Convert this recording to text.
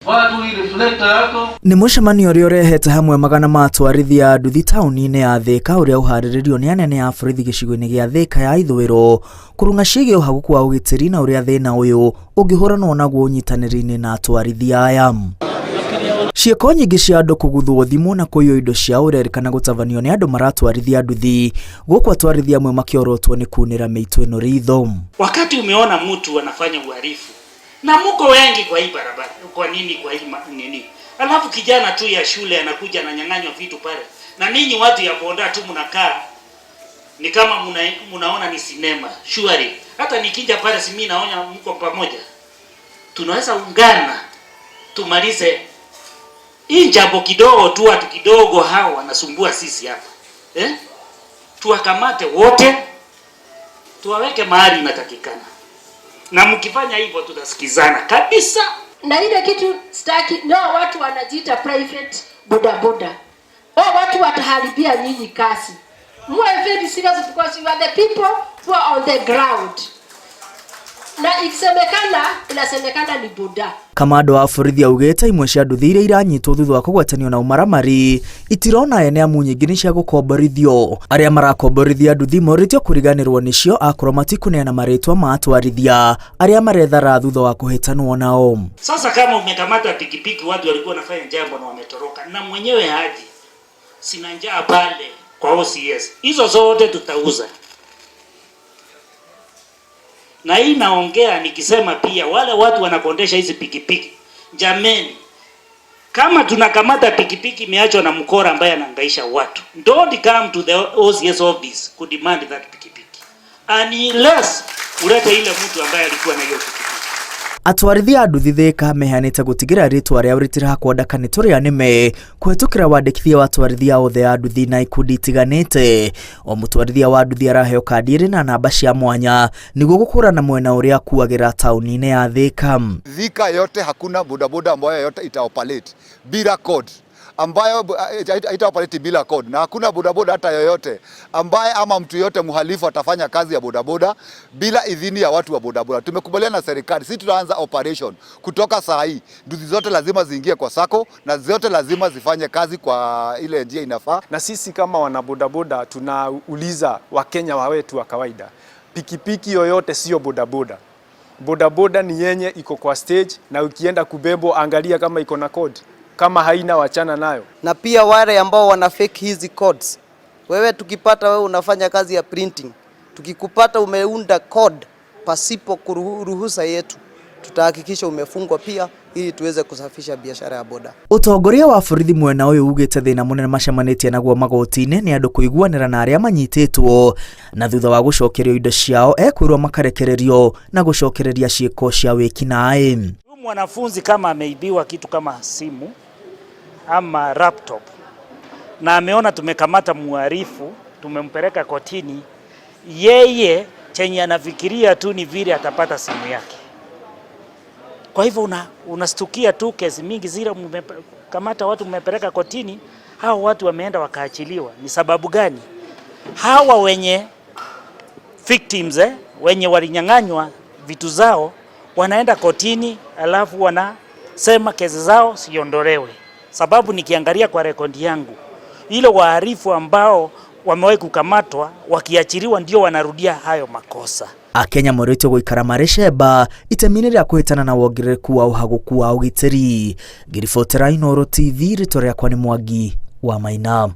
Vaa tu hii reflector yako. Nĩ mũcemanio ũrĩa ũrehete hamwe magana ma atwarithia a nduthi taũni-inĩ ya Thĩka ũrĩa ũharĩrĩrio nĩ anene a borithi gĩcigo-inĩ gĩa Thĩka ya ithũĩro kũrung'a ciĩgiĩ ũhagũku wa ũgitĩri na ũrĩa thĩna ũyũ ũngĩhũranwo naguo ũnyitanĩri-inĩ na atwarithia aya. Ciĩko nyingĩ cia andũ kũguthwo thimũ na kũiywo indo ciao ũrerĩkana gũtabanio nĩ andũ maratwarithia nduthi gũkũ atwarithia amwe makĩorotwo nĩ kunĩra mĩitũ ĩno ritho. Wakati umeona mtu anafanya uhalifu na mko wengi kwa hii barabara, kwa nini kwa hii nini, alafu kijana tu ya shule anakuja ananyang'anywa vitu pale, na ninyi watu ya boda tu mnakaa ni kama munaona ni sinema shwari. Hata nikija pale si mimi naona mko pamoja, tunaweza ungana tumalize hii jambo kidogo tu, watu kidogo hao wanasumbua sisi hapa eh? Tuwakamate wote tuwaweke mahali inatakikana, na mkifanya hivyo tutasikizana kabisa. Na ile kitu sitaki, no, watu wanajiita private bodaboda. Oh, watu wataharibia nyinyi kazi. Muwe very serious because you are the people who are on the ground. Na ikisemekana, inasemekana ni boda. Kamando wa borithi augĩte imwe cia nduthi iria iranyitwo thutha wa kũgwatanio na ũmaramari itirona ene amu nyingĩ nĩ cia gũkomborithio. Arĩa marakomborithia nduthi morĩtio kũriganĩrwo nĩcio akorwo matikũneana marĩtwa ma atwarithia arĩa marethara thutha wa kũhĩtanwo nao. Sasa kama umekamata pikipiki, watu walikuwa wanafanya jambo na wametoroka, na mwenyewe haji, sina njaa pale kwa OCS, hizo zote tutauza. Na hii naongea nikisema pia wale watu wanakondesha hizi pikipiki, jameni, kama tunakamata pikipiki imeachwa na mkora ambaye anahangaisha watu, don't come to the OCS office ku demand that pikipiki unless ulete ile mtu ambaye alikuwa na hiyo pikipiki. Atwarithia a nduthi Thĩka mehanĩte gũtigĩrĩra rĩtwa rĩao rĩtirahakwo ndaka nĩ tũrĩa nĩme kũhetũkĩra wandĩkithia wa atwarithia othe a nduthi na ikundi itiganĩte. O mũtwarithia wa nduthi araheo kandi ĩrĩ na namba cia mwanya nĩguo gũkũrana mwena ũrĩa akuagĩra taũni-inĩ ya Thĩka. Thika yote hakuna bodaboda ambayo yote itaoperate bila code ambayo itaoperate bila code, na hakuna bodaboda hata yoyote ambaye ama mtu yote mhalifu atafanya kazi ya bodaboda bila idhini ya watu wa bodaboda. Tumekubaliana na serikali, sisi tunaanza operation kutoka saa hii. Nduthi zote lazima ziingie kwa sacco na zote lazima zifanye kazi kwa ile njia inafaa. Na sisi kama wanabodaboda tunauliza Wakenya wa wetu wa kawaida, pikipiki yoyote sio bodaboda. Bodaboda ni yenye iko kwa stage, na ukienda kubebwa angalia kama iko na code. Kama haina wachana nayo. Na pia wale ambao wana fake hizi codes, wewe tukipata wewe unafanya kazi ya printing, tukikupata umeunda code pasipo ruhusa yetu, tutahakikisha umefungwa pia ili tuweze kusafisha biashara ya boda. Ũtongoria wa borithi mwena ũyũ ugĩte thĩna mũnene macemanĩtie naguo magoti-inĩ nĩ andũ kũiguanĩra na arĩa manyitĩtwo na thutha wa gũcokerio indo ciao ekwĩrwo makarekererio na gũcokereria ciĩko cia wĩkinaĩ. Huyu mwanafunzi kama ameibiwa kitu kama simu ama laptop na ameona tumekamata mhalifu, tumempeleka kotini, yeye chenye anafikiria tu ni vile atapata simu yake. Kwa hivyo unastukia tu kesi mingi zile mmekamata watu mmepeleka kotini, hao watu wameenda wakaachiliwa. Ni sababu gani? Hawa wenye victims, wenye walinyang'anywa vitu zao wanaenda kotini, alafu wanasema kesi zao siondolewe. Sababu nikiangalia kwa rekodi yangu, ile wahalifu ambao wamewahi kukamatwa wakiachiliwa ndio wanarudia hayo makosa. Akenya morĩtio gũikara marĩ cemba itemi-inĩ rĩa kũhĩtana na wongerereku wa ũhagũku wa ũgitĩri. Ngĩribotera Inooro TV, rĩtwa rĩakwa nĩ Mwangi wa Maina.